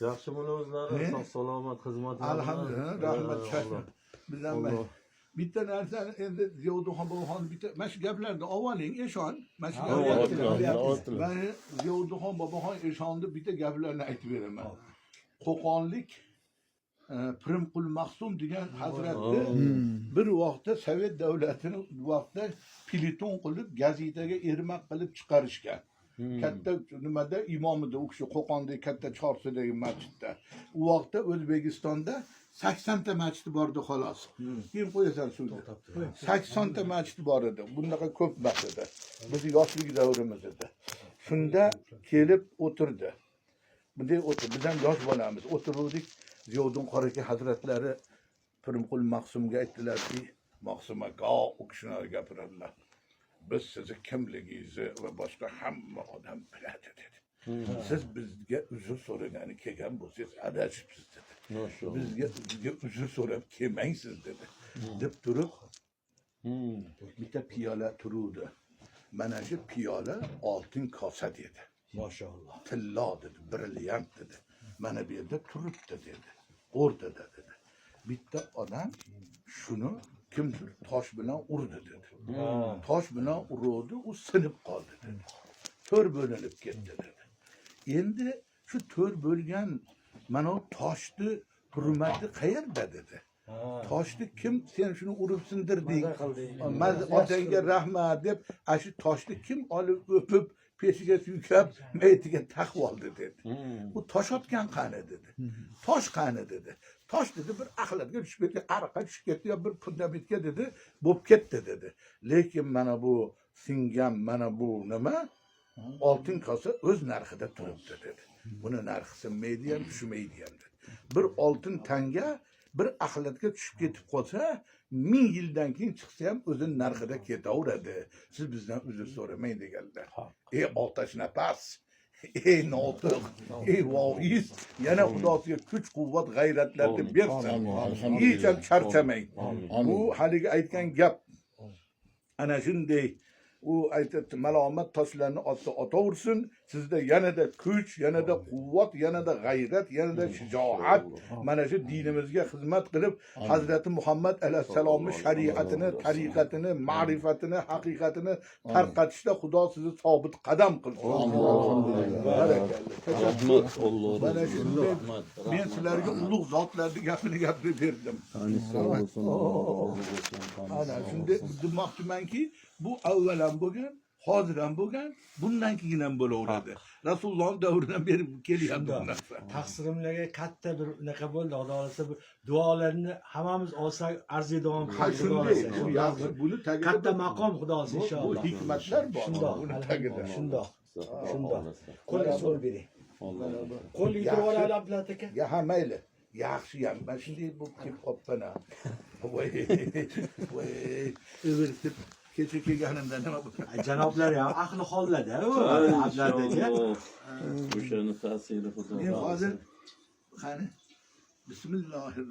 Yaxshimi o'zlari? Ne? Sog' salomat xizmatlar. Alhamdulillah, rahmat. Bizdan Alloh. Bitta narsani endi Ziyoduxon boboxon bitta mana shu gaplarni olib eshon, mana shu Ha, gaplarni. Oldilar. Mana Ziyoduxon boboxon eshonni bitta gaplarni aytib beraman. Qo'qonlik Pirimqul Mahsum degan hazratni bir vaqtda, Sovet davlatini vaqtda feleton qilib, gazetaga ermak qilib chiqarishgan. Katta nimada imom edi u kishi, Qo'qondagi katta Chorsidagi masjidda. U vaqtda O'zbekistonda 80 ta masjid bor edi, xolos. Keyin qo'yasan suvni. 80 ta masjid bor edi, bunaqa ko'p emas edi, bizni yoshlik davrimiz edi. Shunda kelib o'tirdi, bunday o'tirdi. Biz ham yosh bolamiz, o'tiruvdik. Ziyoddin Qoraka hazratlari Pirimqul Mahsumga aytdilarki: "Mahsum aka", u kishilar gapiradilar, "biz sizni kimligingizni va boshqa hamma odam biladi", dedi. "Siz bizga uzr so'ragani kelgan bo'lsangiz, adashibsiz", dedi. Bizga uzr so'rab kelmangsiz", dedi. Deb turib, bitta piyola turuvdi. "Mana shu piyola oltin kosa", dedi. Mashalloh. "Tillo", dedi, "brilliant", dedi. "Mana bu yerda turibdi", dedi. "O'rtada", dedi. "Bitta odam shuni kimdir tosh bilan urdi", dedi. "Tosh bilan uruvdi, u sinib qoldi", dedi. "To'rt bo'linib ketdi", dedi. "Endi shu to'rt bo'lgan mana bu toshni hurmati qayerda?" dedi. "Toshni kim, sen shuni urib sindirding, Maza qilding. Otangga rahmat deb, ana shu toshni kim olib o'pib, peshiga suykab, mayitiga taqib oldi?" dedi. "U tosh otgan qani?" dedi. "Tosh qani?" dedi. "Tosh", dedi, "bir axlatga tushib ketdi, ariqqa tushib ketdi yo bir fundamentga", dedi, "bo'lib ketdi", dedi. "Lekin mana bu singan, mana bu nima, oltin kosa o'z narxida turibdi", dedi. "Buni narxi sinmaydi ham, tushmaydi ham", dedi. "Bir oltin tanga bir axlatga tushib ketib qolsa, 1000 yildan keyin chiqsa ham o'zini narxida ketaveradi. Siz bizdan uzr so'ramang", deganlar. Ey otash nafas, ey notiq, ey voiz, yana Xudosiga kuch quvvat g'ayratlarni bersin, hech ham charchamang. Bu haligi aytgan gap ana shunday. U aytadi, malomat toshlarni otsa otaversin, sizda yanada kuch, yanada quvvat, yanada g'ayrat, yanada shijoat, mana shu dinimizga xizmat qilib, Hazrati Muhammad alayhissalomni shariatini, tariqatini, ma'rifatini, haqiqatini tarqatishda Xudo sizni sobit qadam qilsin. Barakalla. Tashakkur. Rahmat, Alloh Mana rozi bo'lsin. shunday Rahmat, men rahmat. sizlarga ulug' zotlarni gapini gapirib berdim. Tani sog' bo'lsin, Alloh rozi bo'lsin. Tani Ana sog' shunday bo'lsin. Demoqchimanki, bu avval ham bo'lgan, hozir ham bo'lgan, bundan keyin ham bo'laveradi. Rasulullohni davridan beri kelyapti bu narsa. Taqsirimlarga katta bir unaqa bo'ldi, Xudo xohlasa, bu duolarni hammamiz olsak arziydigan. Ha, Xudo shunday, xohlasa. bu yaxshi, buni tagida Katta maqom, Xudo xohlasa, bu inshaalloh. hikmatlar bor Shundoq, buni tagida. Shundoq. Shundoq. Xohlasa. Qo'lga so'l bering. Alloh rozi. Qo'lga yuturib oladi, Abdulla aka. Ya, ha, mayli. Yaxshi ham mana shunday bo'lib kelib qolibman. Voy voy, ivirsib kecha kelganimda nima bo'ldi? Janoblari ham ahli hollada u Ay, Abdulla aka. inshaalloh. O'shani ta'siri, Xudo Men xohlasa. hozir, qani, bismillahir.